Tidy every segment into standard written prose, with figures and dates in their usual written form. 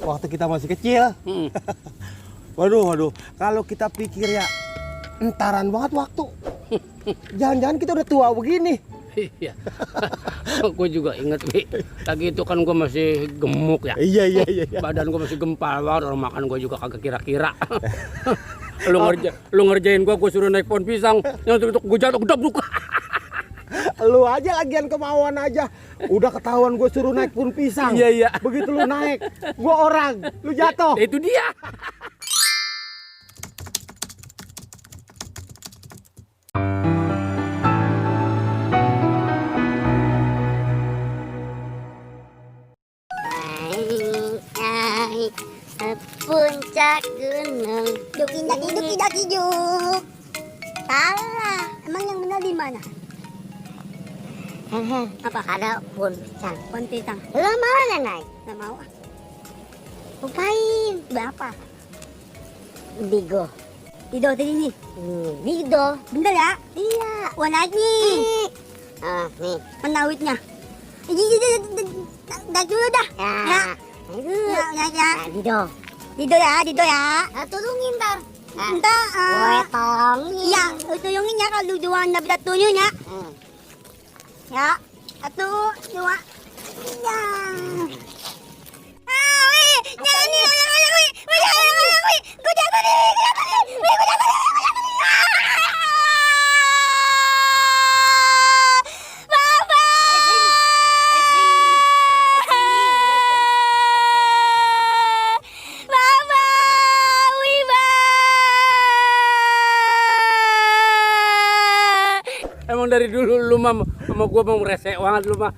waktu kita masih kecil. Waduh, kalau kita pikir ya entaran banget waktu. Jangan-jangan kita udah tua begini. Iya. Gue juga inget, Wi. Lagi itu kan gue masih gemuk ya. Iya. Badan gue masih gempal banget, orang makan gue juga kagak kira-kira. Lu ngerjain gue suruh naik pohon pisang, yang untuk gue jatuh gedabuk. Lu aja lagian kemauan aja. Udah ketahuan gue suruh naik pohon pisang. Iya. Begitu lu naik, gue orang, lu jatuh. Itu dia. Puncak gunung duki juk. Salah, emang yang benar di mana? Apa? Ada pohon pisang. Lo mau nggak naik? Nggak mau. Ngapain? Berapa? Dido tadi nih. Dido. Bener ya? Iya. Wah naik nih. Nih. Menawitnya. Dah dulu dah. Ya. Dido ya. Tulungin ntar. Tolongin. Iya, tulungin ya kalau dua anda bisa tuyul ya. Ya, 1, 2, 3. Jangan nih, gue jatuh nih. Emang dari dulu lu mah sama gua mau resek banget lu mah.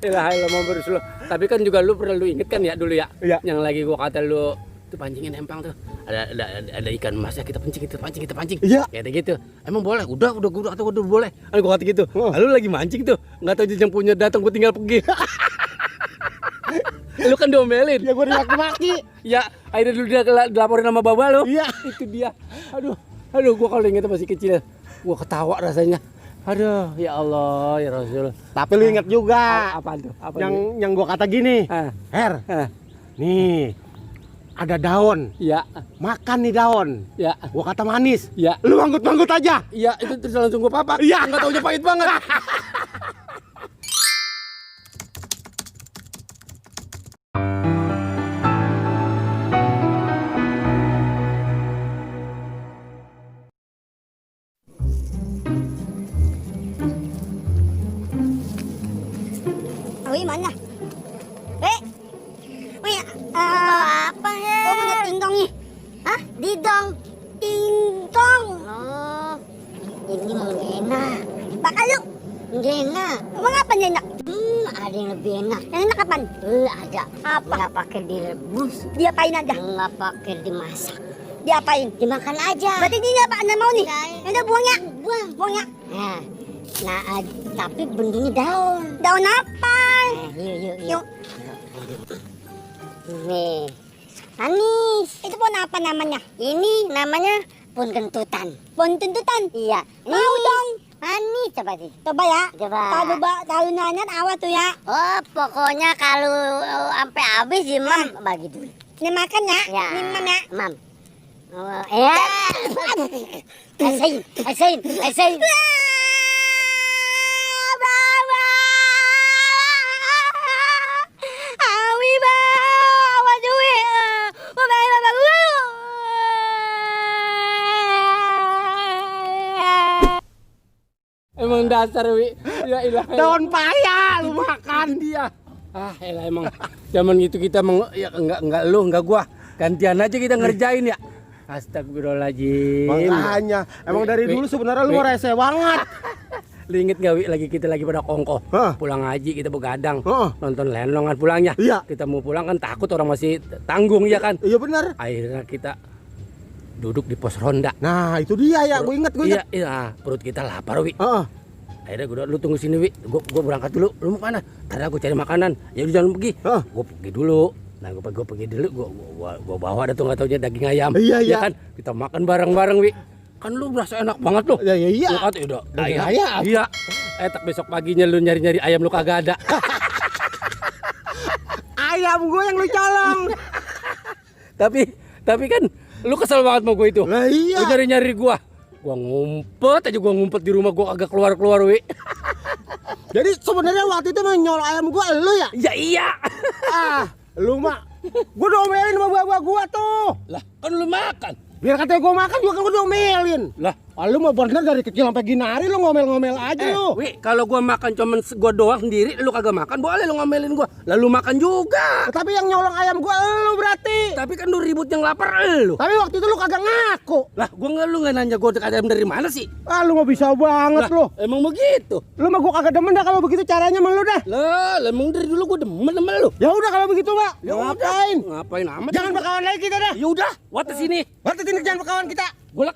Ilah mau berus lu. Tapi kan juga lu pernah lu inget kan ya dulu ya. Iya. Yang lagi gua kata lu tuh pancingin empang tuh. Ada ikan emas ya kita pancing. Iya. Kayak gitu. Emang boleh? Udah gua kata udah boleh. Gua kata gitu. Lu lagi mancing tuh. Enggak tahu yang punya datang gua tinggal pergi. Lu kan diomelin. Ya gua dimaki-maki. Ya, akhirnya dulu dia dilaporin sama baba lu. Iya. Itu dia. Aduh gua kalau inget masih kecil. Gua ketawa rasanya. Aduh, ya Allah, ya Rasul. Tapi lu ingat juga. Apa tuh? Yang gua kata gini. Her. Nih. Ada daun. Ya. Makan nih daun. Ya. Gua kata manis. Ya. Lu manggut-manggut aja. Iya, itu terus langsung gua papak. Iya. Enggak taunya pahit banget. Awi mana? Apa ya? Oh punya tingtong nih. Hah? Didong. Tingtong. Oh, ini menggena. Bakal lu? Menggena. Emang apa yang enak? Ada yang lebih enak. Yang enak kapan? Ada. Apa? Nggak pakai direbus. Diapain aja? Nggak pakai dimasak. Diapain? Dimakan aja. Berarti ini apa anda mau nih? Ada buangnya. Buang ya. Nah, tapi bentuknya daun. Daun apa? Yuk. Nih, manis. Itu pohon apa namanya? Ini namanya pohon kentutan. Pohon kentutan? Iya. Mau dong. Manis, coba sih. Coba ya. Kalau nanya awas tuh ya. Oh, pokoknya kalau sampai habis ya, Mam, bagi dulu. Ini makan ya? Ya. Ini Mam ya? Mam. Oh, ya. Asain. Emang dasar, Wi. Ya ilah. Daun paya lu makan. Dia. Elah emang zaman itu kita ya enggak gua. Gantian aja kita ngerjain ya. Astagfirullahaladzim. Makanya emang dari dulu sebenarnya lu rese banget. Lu inget gak, Wi, lagi kita lagi pada kongko. Pulang ngaji kita begadang. Nonton lenongan pulangnya. Iya. Kita mau pulang kan takut orang masih tanggung ya kan. Iya benar. Akhirnya kita duduk di pos ronda. Nah itu dia ya, gue inget. Iya, perut kita lapar, Wi. Akhirnya lu tunggu sini, Wi. Gue berangkat dulu. Lu mau mana? Tadi aku cari makanan. Ya udah jangan pergi. Gue pergi dulu. Nah, gue pergi dulu. Gue bawa ada tuh nggak taunya daging ayam. Iya. Kan? Kita makan bareng-bareng, Wi. Kan lu berasa enak banget loh. Iya. Lu kata udah Daging ayam. Iya. Tak besok paginya lu nyari-nyari ayam lu kagak ada. Ayam gue yang lu colong. Tapi kan lu kesel banget sama gue itu. Lah iya. Lu nyari-nyari gua. Gua ngumpet di rumah gua agak keluar-keluar, Wi. Jadi sebenarnya waktu itu mah nyol ayam gua lu ya? Ya iya. Lu mah gua diomelin sama buah-buah gua tuh. Lah, kan lu makan. Biar katanya gua makan juga kan gua diomelin. Lah, Lu mah bener dari kecil sampai gini hari lu ngomel-ngomel aja lu. Wi, kalau gua makan cuman gua doang sendiri, lu kagak makan, boleh lu ngomelin gua. Lalu makan juga. Tapi yang nyolong ayam gua lu berarti. Tapi kan lu ribut yang lapar lu. Tapi waktu itu lu kagak ngaku. Lah, lu nggak nanya gua ayam dari mana sih? Lu mah bisa banget lu. Emang begitu. Lu mah gua kagak demen dah kalau begitu caranya sama lu dah. Lah, emang dari dulu gua demen sama lu. Ya udah kalau begitu, Pak. Ya Ngapain? Ngapain amat? Jangan berkawan lagi kita dah. Ya udah, wates sini. Waktu ini jangan berkawan kita. Golek.